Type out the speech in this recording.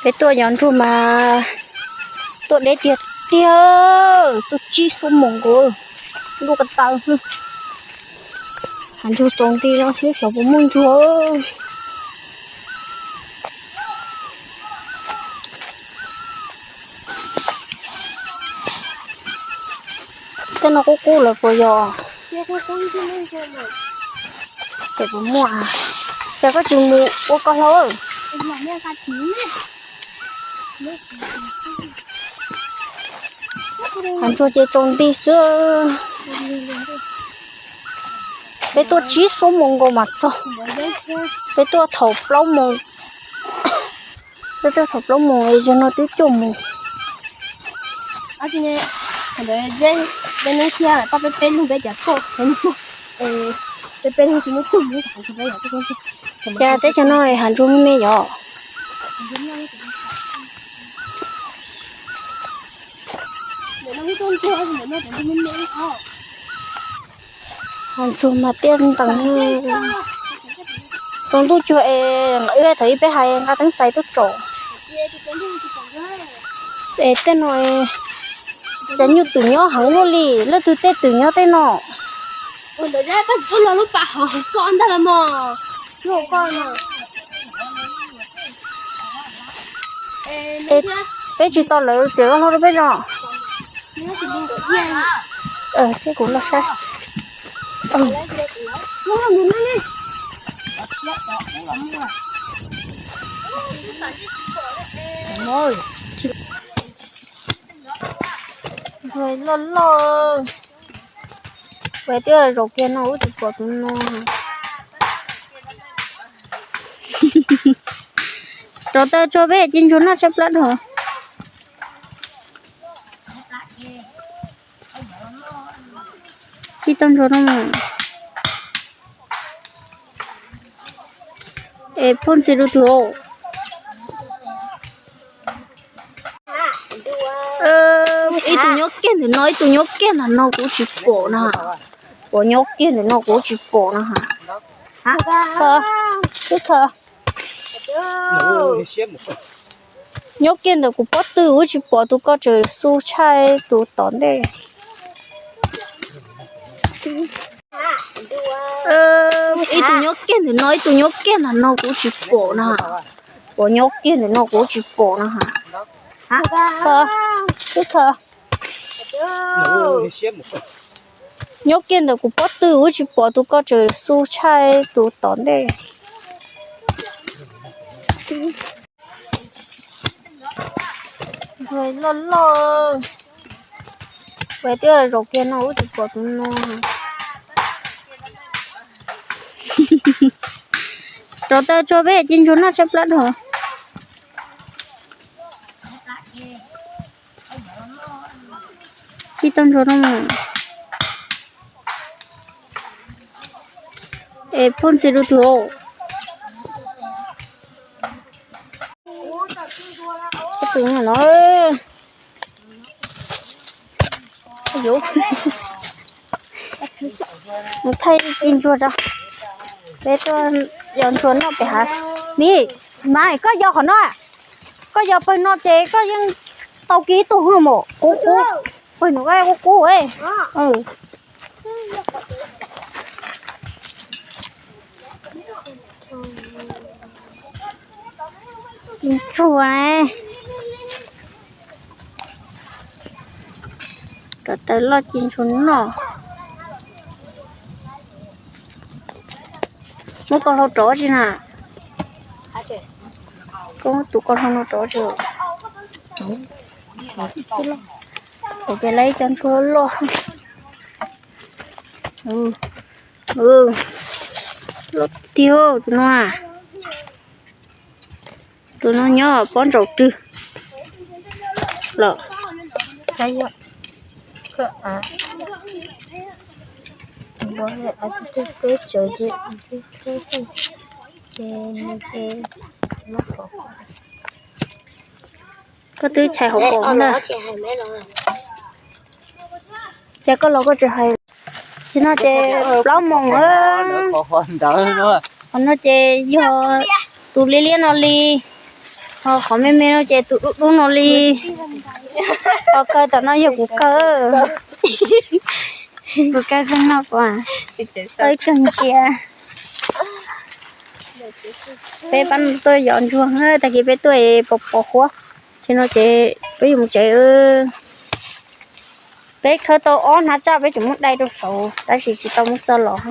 Peb tuaj yos ntsuag mas tuaj deb tiag tiag, tuaj tsib xuab moos nkaus, ntuj ko taw. Hav ntsuag tsaus nti no xwb xyov puas muaj ntsuag. Tej no qub qub lawm puas yog? Ces puas muaj, ces koj tsis mus ua koj hlau. Hav ntsuag ces tsaus nti xwb. Peb tuaj tsib xuab moos nkaus mas txog. Peb tuaj thaum plaub moos, peb tuaj thaum plaub moos es zaum no twb cuaj moos. Ces teb chaws no hav ntsuag me me yog. Hav ntsuag mas tiaj ntees, tsaus ntuj cuag es wb thaum ib peb hais nqa teeb xais tuaj tsom. Es tej no cas nyuj twm nyob heev luaj li, leej twg tej twm nyob tej no? Peb tsis tau lawv txiav vaj hlob rau peb zos. Thiab kuv los saib. Ntsuag loj loj. Peb twb zaum kiag no wb tsis pom tus no. Rov taw tso peb ci ntsuag noj tshaib plab dhau. Ci tau ntsuag no. Es phoj ntxhi rau tus. Ib tug nyob kiag ntawm no, ib tug nyob kiag ntawm no kuv tsis pom na. Kuv nyob kiag ntawm no kuv tsis pom na. Kha, kha. Nyob kiag ntawm kuv pob tw kuv tsis pom tus ko, tseem xu tshaj tus tom ntej. Ib tug nyob kiag ntawm no, ib tug nyob kiag ntawm no kuv tsis pom na. Kuv nyob kiag ntawm no kuv tsis pom na. Kha, kha. Nyob kiag ntawm kuv pob tw kuv tsis pom tus ko, tseem xu tshaj tus tom ntej. Loj loj. Peb twb zaum kiag no wb tsis pom tus no. Rov taw tso peb ci ntsuag noj tshaib plab dhau. Ci tau ntsuag no. Es phoj ntxhi rau tus. Tus no. Mus thaij ci ntsuag tso. Peb tuaj yos ntsuag noj pem hav. Vim, Maiv, koj yos qhov no, koj yos pawg no ces koj yeej tau kiag ib tug hwj mus qub qub. Pawg no qub qub. Ci ntsuag. Kom taws loj ci ntsuag noj. Muab koj hlau rov tsi na. Koj muab tus koj hlau no rov tsi. Ces lawv ib co ntsuag loj. Loj tiag tus no. Tus no nyob pob ntsaum rwg los. Peb tsev ces koj twb chais hauv paus na. Ces koj los koj tsis hais. Tsis no ces plaub moos. Qhov no ces yog tus liab liab no li. Qhov me me no ces tus dub dub no li. Qhov kaw tom no yog kuv kaw. Kuv kaw kawg no kuv, tawb kawg ntsia. Peb pab tuaj yos ntsuag, tag kis peb tuaj pos pos huab. Tsis no ces peb yuav mus tsev. Peb khawb tau ob hnab tsaj, peb tseem muab dai rau saud tab sis tsis tau muab txog los.